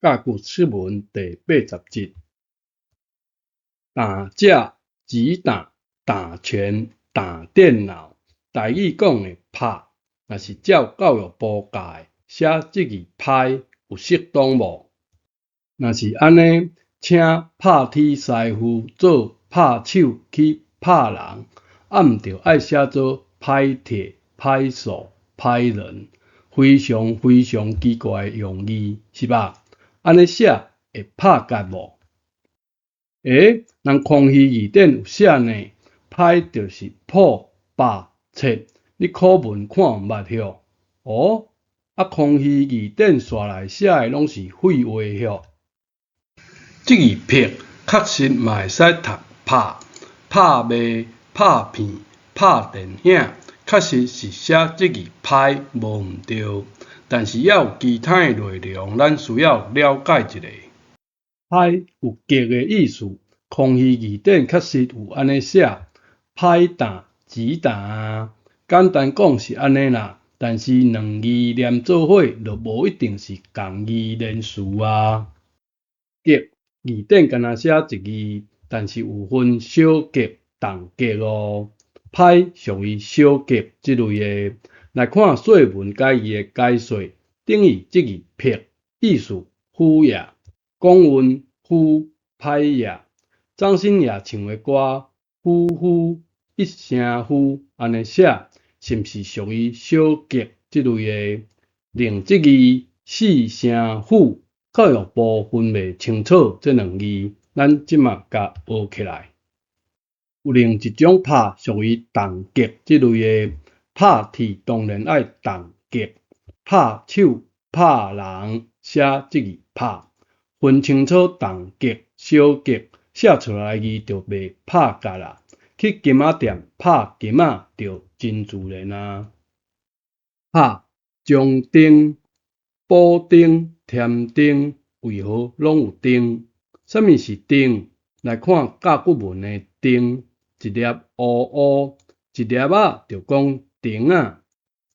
甲骨釋文第80節。打架、擊打、打拳、打電腦，台語講的拍，若是照教育部教的，寫這字歹有適當無？若是按呢，請拍鐵師傅做拍手去拍人，啊毋著愛寫做拍鐵、拍手、拍人，非常非常奇怪的用字，是吧？按呢寫會拍結無？欸，人康熙字典有寫呢，拍就是破、百、切，你古文看毋捌吆？哦，啊康熙字典紲來寫的攏是廢話吆。這字拍確實嘛會使讀拍、拍賣、拍片、拍電影，確實是寫這字拍無毋對，但是猶有其他的內容，咱需要了解一下。拍有擊的意思，康熙字典確實有按呢寫，拍打、擊打啊，簡單講是按呢啦。但是兩字連做伙，就無一定是仝字連詞啊。擊字典干焦寫一字，但是有分小擊、重擊哦。拍屬於小擊這類的。來看說文解字的解說，定義這字拍，意思呼也，講韻呼拍也。張心雅唱的歌，呼呼一聲呼，按呢寫，是毋是屬於小擊這類的？另這字四聲虎，教育部分袂清楚這兩字，咱這馬共學起來。有另一種拍屬於重擊這類的，拍鐵當然愛重擊，拍手、拍人寫這字拍，分清楚重擊、小擊，寫出來字就袂拍結啦。去金仔店拍金仔就真自然啊。拍將釘、補丁、添丁，為何攏有丁？啥物是釘？來看甲骨文的釘，一粒烏烏，一粒仔就講釘仔，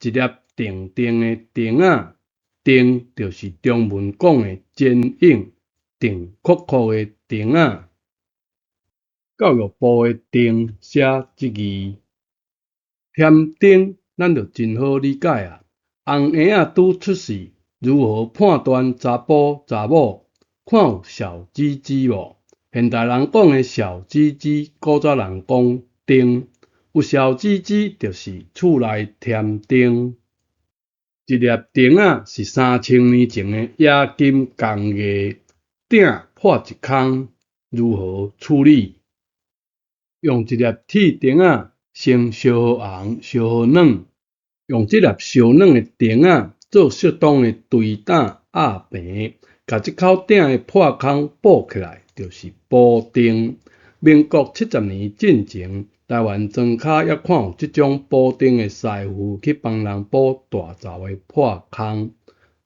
一粒定定的釘仔，釘就是中文講的堅硬、定確確的釘仔。教育部的釘寫這字，添丁，咱就真好理解啊。紅嬰仔拄出世，如何判斷查埔查某？看有小指指無？現代人講的小指指，古早人講釘，有小指指就是厝內添丁。一粒釘仔是3000年前的冶金工藝，鼎破一空，如何處理？用一粒鐵釘仔先燒予紅、燒予軟，用這粒燒軟的釘仔做適當的捶打壓平，共這口鼎的破空補起來，就是補丁。民國70年進前，台灣莊跤猶看有這種補丁的師傅去幫人補大灶的破空。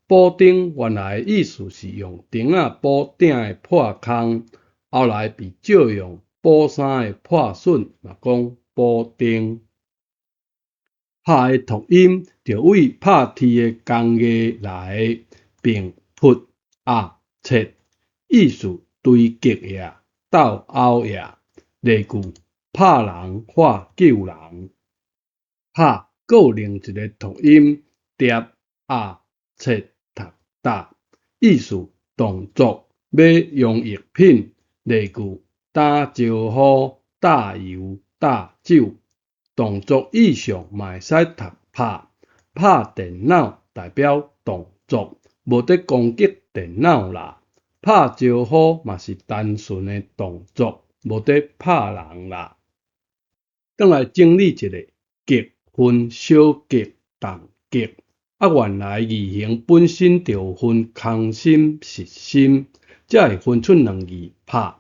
補丁原來的意思是用釘仔補鼎的破空，後來被借用補衫的破損，嘛講補丁。拍的讀音就為拍鐵的工藝來，並撲、壓、切，意思堆擊也、鬥毆也。例句：拍人或救人。拍閣有另一个讀音，疊、壓、切、讀、打，意思動作買溶液品。例句：打招呼、打油、打酒。動作意象嘛會使讀拍，拍電腦代表動作，無佇攻擊電腦啦。拍招呼嘛是單純的動作，無佇拍人啦。轉來整理一下，擊分小擊、重擊。啊，原來字形本身就有分空心、實心，才會分出兩字拍。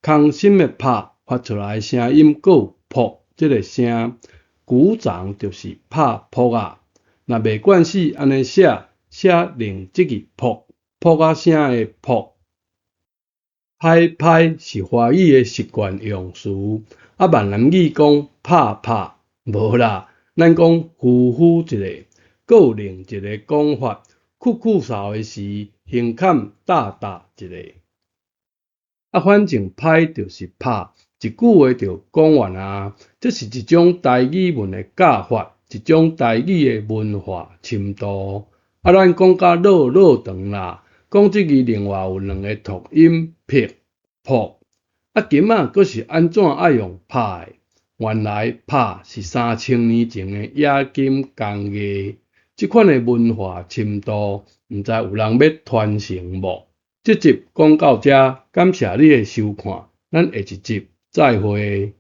空心的拍發出來聲音閣有噗這个聲，鼓掌就是拍噗仔。若袂慣勢按呢寫，寫另這字噗，噗仔聲的噗。歹歹是華語的習慣用詞，啊閩南語講拍拍，無啦，咱講呼呼一下。閣有另一个講法，咳咳嗽的時，胸坎貼貼一下。啊，反正歹就是拍，一句話就講完啊。這是一種台語文的教法，一種台語的文化深度。啊，咱講甲落落長啦，講這字另外有兩个讀音，撇、噗。啊，金仔閣是按怎愛用拍的？原來拍是3000年前的冶金工藝，這款的文化深度，毋知有人欲傳承無？這集講到遮，感謝你的收看，咱下一集再會。